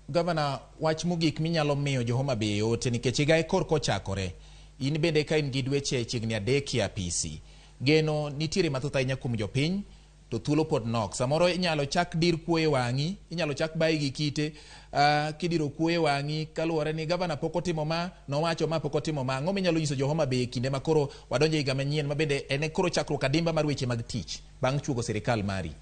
Gavana, wach mogik minyalo miyo jo Homa Bay ote nikech higa e korka ochakore, in bende ka in gi dweche chiegni adek e apisi, geno nitiere mathoth ahinya kuom jopiny to thuolo pod nok. Samoro inyalo chak dir kuoyo e wang'i, inyalo chak bayi gi kite, kidiro kuoyo e wang'i kaluwore ni gavana pok otimo ma, nowacho ma pok otimo ma. Ang'o minyalo nyiso jo Homa Bay e kinde ma koro wadonjo e higa manyien ma bende en e koro chakruok adimba mar weche mag tich bang' chuogo sirikal mari?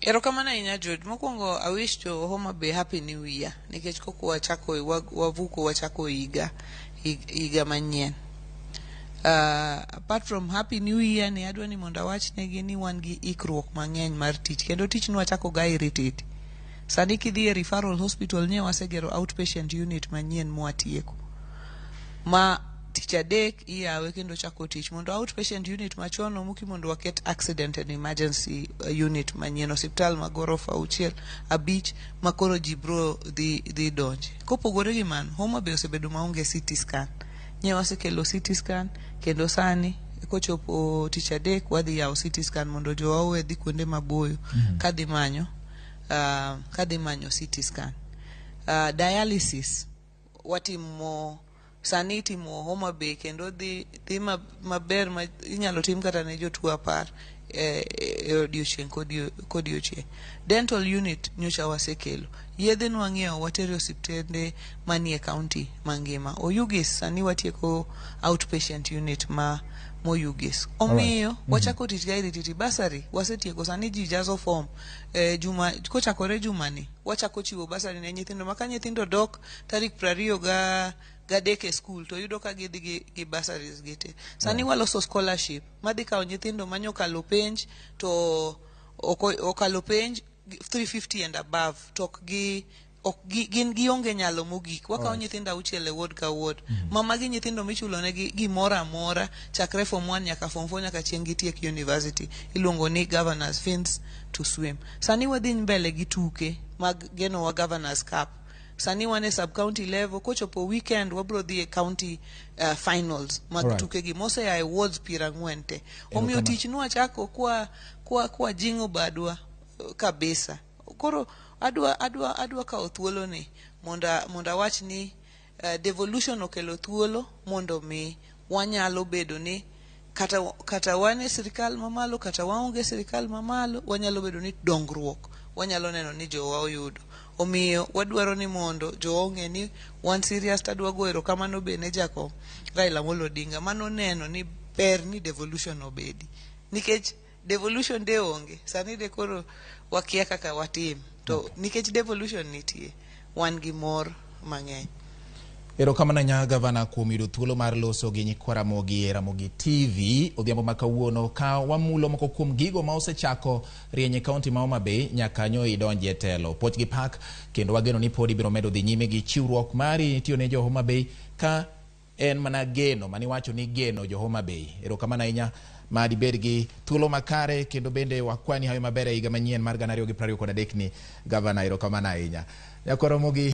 Erokamano ahinya George. Mokwongo I wish jo Homa Bay happy new year nikech kok wachako wavuko wachako higa higa manyien. Apart from happy new year ni adwa ni mondo awach negi ni wan gi ikruok mang'eny mar tich kendo tich nwachako ga irititi. Sani kidhi e referral hospital nye wasegero outpatient unit manyien mwatieko. Ma tich adek iyawe kendo chako tich mondo outpatient unit machon omuki mondo waket accident and emergency unit manyien osiptal ma gorofa auchiel abich ma koro ji bro dhi donje. Kopogore gi mano, Homa Bay osebedo maonge CT scan. Nye wasekelo CT scan kendo sani kochopo tich adek wadhi yawo CT scan mondo jowa owe dhi kuonde maboyo kadhi manyo CT scan. Dialysis watimo sani itimo Homa Bay kendo dhi maber ma inyalo tim kata ne jotuo 10 e odiochieng' kodiochieng'. Dental unit nyocha wasekelo. Yedhe nwang'iewo watero e osiptende manie county mangima. Oyugis sani watieko outpatient unit ma Moyugis. Omiyo wachako tich ga irititi. Bursary wasetieko sani ji jazo form. Juma kochakore jumani wachako chiwo bursary ne nyithindo ma ka nyithindo dok tarik 23 e skul to yudo ka gidhi gi bursaries gi te. Sani waloso scholarship madhi kawo nyithindo manyokalo penj to okalo penj 350 and above to ok gi ok gi, gin gionge nyalo mogik. Wakawo nyithindo auchiel e ward ka ward. Ma magi nyithindo michulo negi gimoro amora chakre form 1 nyaka form 4 nyaka chieng' gitiek university. Iluongo ni Governors Fins to Swim. Sani wadhi mbele gi tuke mag Genowa Governors Cup. Sani wan e sub county level kochopo weekend wabro dhi e county finals mag tuke gi mosea e wards 40 te. Omiyo tich nwachako kwa jing'o badwa kabisa. Koro adwa kawo thuolo ni mondo awach ni devolution okelo thuolo mondo mi wanyalo bedo ni kata wan e sirikal mamalo kata waonge e sirikal mamalo wanyalo bedo ni dongruok wanyalo neno ni jowa oyudo. Omiyo wadwaro ni mondo jowa ong'e ni wan serious tadwa go erokamano be ne jakom Raila Amolo Odinga manoneno ni ber ni devolution obedi. Nikech devolution de onge sani de koro wakia kaka watim to nikech devolution nitie wan gi mor mang'eny. Erokamano ahinya gavana kuom yudo thuolo mar loso gi nyikwa Ramogi e Ramogi TV odhiambo ma kawuono ka wamulo moko kuom gigo ma osechako rieny e kaunti ma Homa Bay nyaka nyo idonji e telo. Puoch gi pak kendo wageno ni pod ibiro medo dhi nyime gi chiwruok mari tiyo ne jo Homa Bay ka en mana geno maniwacho ni geno jo Homa Bay. Erokamano ahinya ma dibed gi thuolo makare kendo bende wakwani hawi maber e higa manyien mar 2023 ni gavana erokamano ahinya. Nyakwa Ramogi.